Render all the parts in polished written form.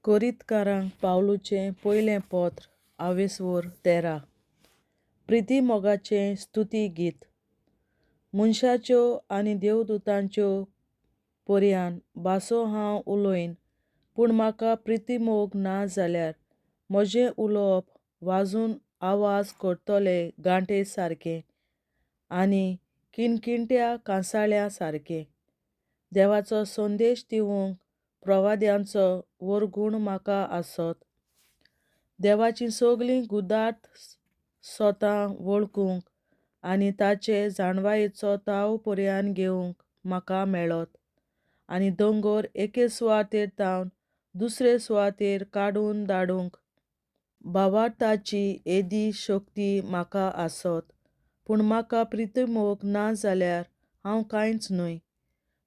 कोरिंतकारांक पावलूचें पयलें पत्र आवेसवर 13. प्रितीमोगाचें स्तुती गीत. मनशाच्यो आनी देवदुतांच्यो पर्यान भासो हांव उलयन, पूण म्हाका प्रितीमोग ना जाल्यार म्हजें उलोवप वाजून आवाज करतले घांटे सारकें आनी किणकिणट्या कांसाळ्या सारकें. देवाचो संदेश दिवंक प्रवाद्यांचो वरगूण म्हाका आसत, देवाचीं सगलीं गुदार्थ सोतां वळखूंक आनी ताचे जाणवायेचो ताव पर्यान घेवंक म्हाका मेळत, आनी दोंगर एके सुवातेर तावन दुसरे सुवातेर काडून धाडूंक भावार्थाची येदी शक्ती म्हाका आसत, पूण म्हाका प्रितीमोग ना जाल्यार हांव कांयच न्हय.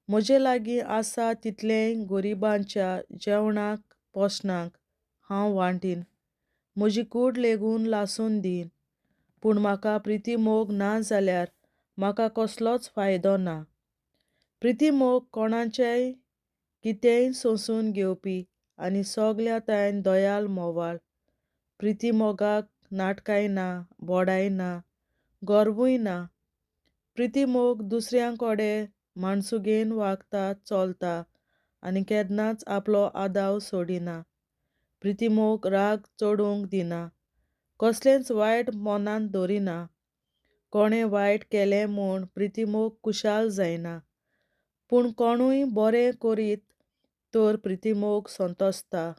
म्हजे लागीं आसा तितलेंय गरिबांच्या जेवणाक पोसणाक हांव वांटीन, म्हजी कूड लेगून लासून दीन, पूण म्हाका प्रितीमोग ना जाल्यार म्हाका कसलोच फायदो ना. प्रितीमोग कोणाचेंय कितेंय सोंसून घेवपी आनी सगल्या तायन दयाल म्होंवाळ. प्रितीमोगाक नाटकांय ना, बोडाय ना, गर्वूय ना. प्रितीमोग दुसऱ्यां कडेन माणसुगेन वागता चलता आनी केन्नाच आपलो आदाव सोडिना. प्रितीमोग राग चडूंक दिना, कसलेंच वायट मनांत दवरिना. कोणें वायट केलें म्हूण प्रितीमोग खुशाल जायना, पूण कोणूय बरें करीत तर प्रितीमोग संतोसता.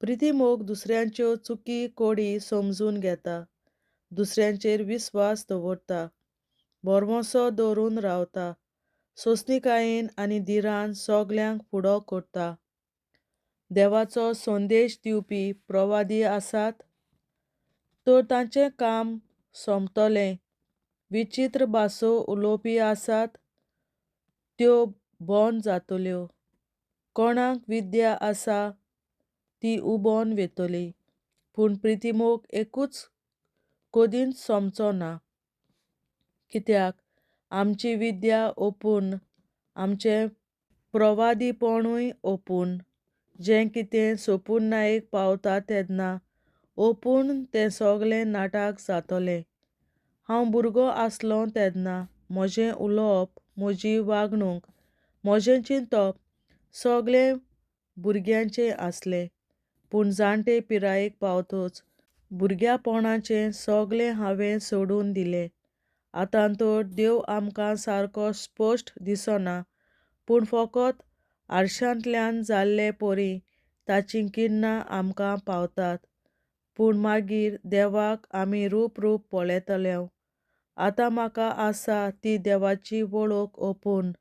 प्रितीमोग दुसऱ्यांच्यो चुकी कोडी समजून घेता, दुसऱ्यांचेर विस्वास दवरता, भरवंसो दवरून रावता, सोंसणिकायेन आनी धिरान सगल्यांक फुडो करता. देवाचो संदेश दिवपी प्रवादी आसात तर तांचें काम सोंपतलें. विचित्र भासो उलोवपी आसात, त्यो बंद जातल्यो. कोणाक विद्या आसा ती उबोन वेतली, पूण प्रितीमोग एकूच कदींच सोंपचो ना. कित्याक आमची विद्या ओपूर्ण, आमचें प्रवादीपणूय ओपूर्ण. जें कितें सोपुर्णायेक पावता तेन्ना ओपूर्ण तें सगलें नाटक जातलें. हांव भुरगो आसलों तेन्ना म्हजें उलोवप, म्हजी वागणूक, म्हजें चिंतप सगलें भुरग्यांचें आसलें. पूण जाणटे पिरायेक पावतच भुरग्यापणाचें सगलें हांवें सोडून दिलें. आतां तर देव आमकां सारको स्पश्ट दिसना, पूण फकत आरशांतल्यान जाल्ले परी ताचीं किरणां आमकां पावतात. पूण मागीर देवाक आमी रूप रूप पळयतले. आतां म्हाका आसा ती देवाची वळख ओपूर्ण,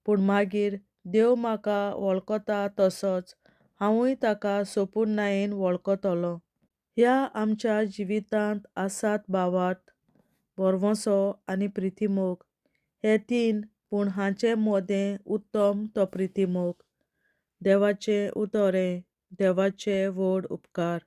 पूण मागीर देव म्हाका वळखता तसोच हांवूय ताका सोपुर्णायेन वळखतलों. ह्या आमच्या जिवितांत आसात भावार्थ, भरवंसो आनी प्रितीमोग, हे तीन, पूण हांचे मदें उत्तम तो प्रितीमोग. देवाचें उतर हें देवाचे व्हड उपकार.